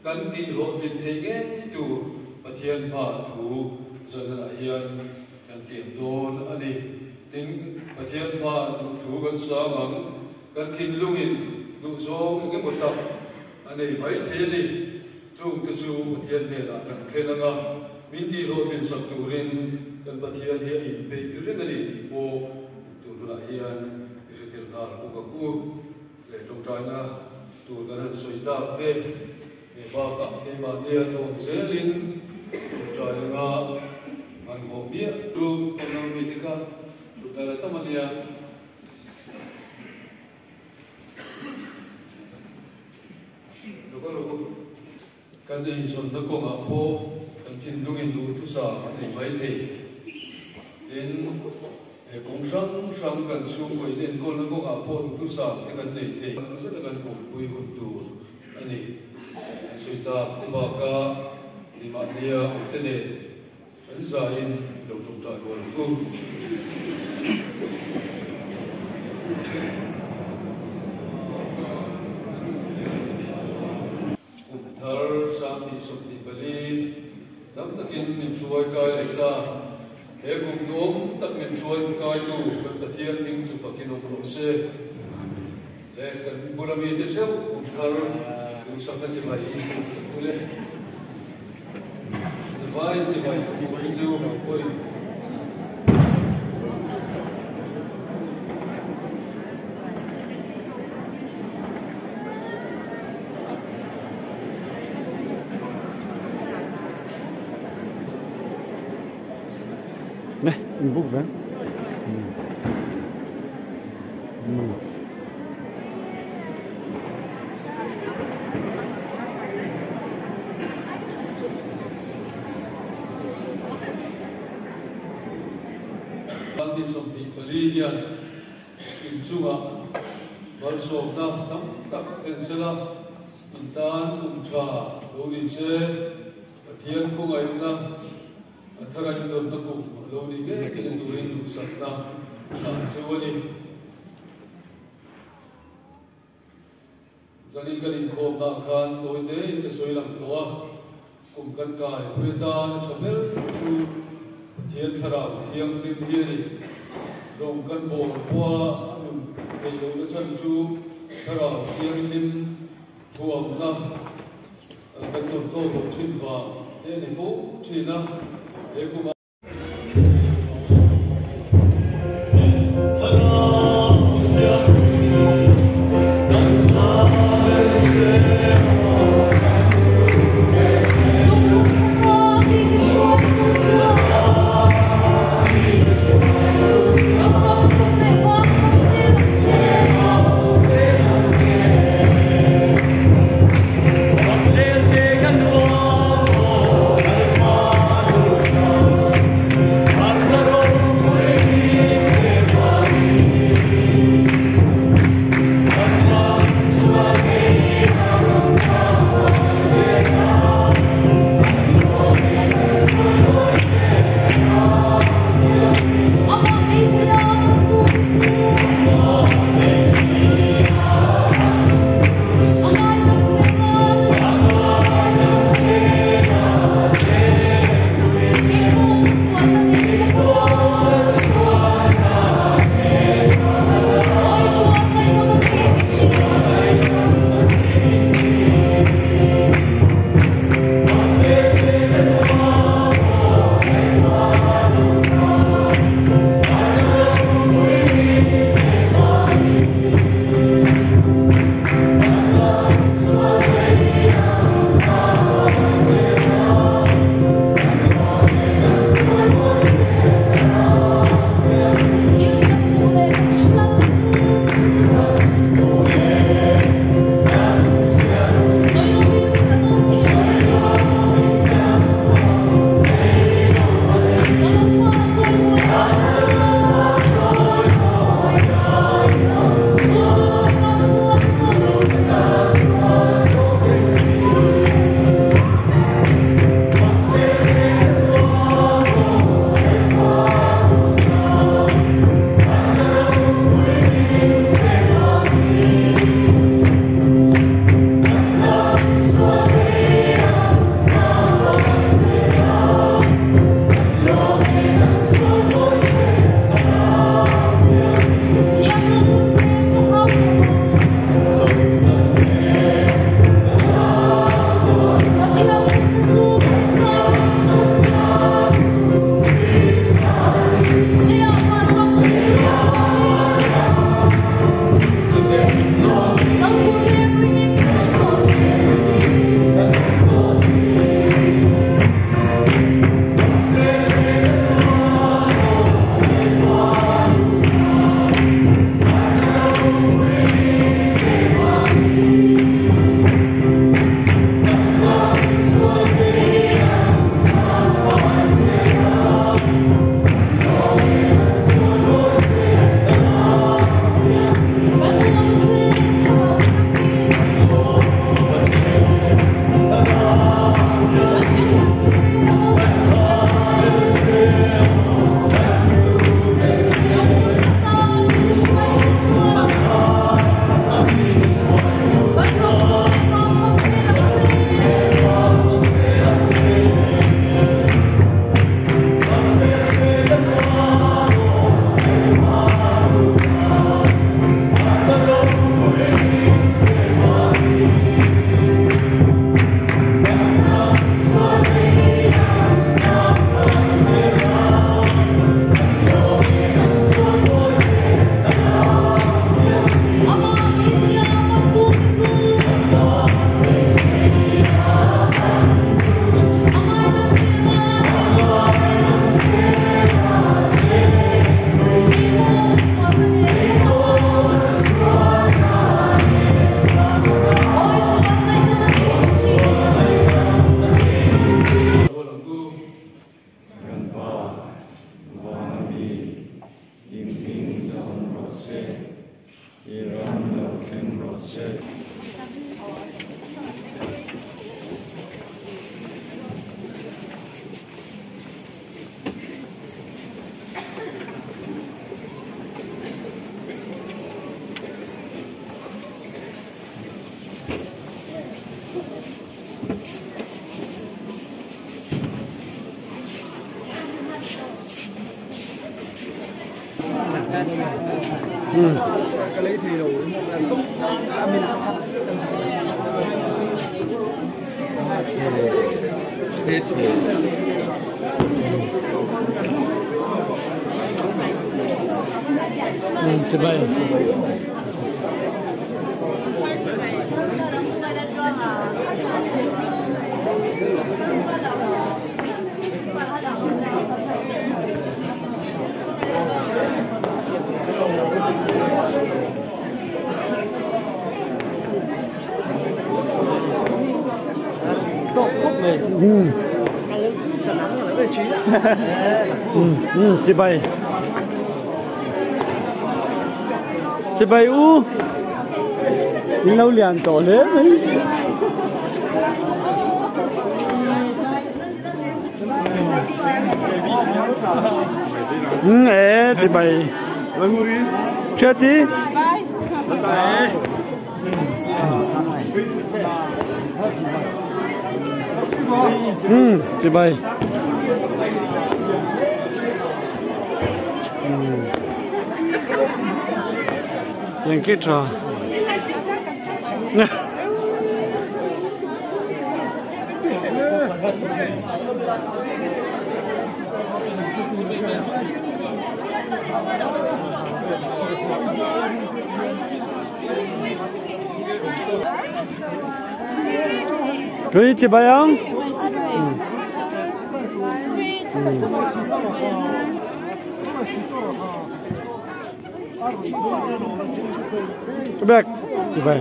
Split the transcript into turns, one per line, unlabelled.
Kan tih hlawhtlin theih ngei tur Pathian hmaah thu zanah hian kan tiam dawn a ni. Tin, Pathian hmaah duhthu kan sang ang, kan thinlungin duhzawng eng emaw tak a nei mai thei a ni. Chungte chu Pathian hnenah kan thlen ang a, min tih hlawhtlin sak turin kan Pathian hi a inpeih reng a ni tih pawh tun hunah hian i hre tel nghal bawk ang u. Leh tawngtaina tur kan han sawi tak te leh bakah keimahnia thawk zelin tawngtai anga han hawh miah chu kan lo mi te kha thutna la tam a nia. Kan eizawnna kawngah pawh kan thinlungin duhthusam a nei mai thei. Tin, he kawng hrang hrang kan chhungkaw in enkawlna kawngah pawh duhthusam te kan nei thei. Zeta kan kawmpui hun tur a ni. Kan sawi tak te bakah nimahnia awmte nen kan zaiin lo tawngtai rual ang u. Kum thar 2024 dam takin min hruai kai leh ta. He kum duhawm tak min hruai kaitu kan Pathian hming chu fakin awm rawh se. Le kan bula mite theuh kum thar duhsakna chibai i hmuh kan hmu le. Chivai chibai hi chu pawhin.
Nè, in buk ve.
Ni 24 hian inchungah malsawmna tam tak thlen sela, in tan kum tha lo ni se, Pathian khawngaihna a thara indawnna kum a lo ni ngei thei turin duhsakna hlan cheu a ni. Zanin kan inkhawmnah khan tawi tein ka sawi lang tawh a, kum kan kai pui atan a tha ber chu Pathian Thlarau Thianghlim hi a ni. Rawng kan bawl pawha a nun theih lohna chhan chu Thlarau Thianghlim thuamna kan dawn tawk loh thin vang te a ni fo thin a, he kumah.
Chibai. Chibai. Chibai u. In lo lian tawh hle mai. E chibai. Hriati. Chibai. Yang ki tha. Rồi chị bay không? Back, chị bay.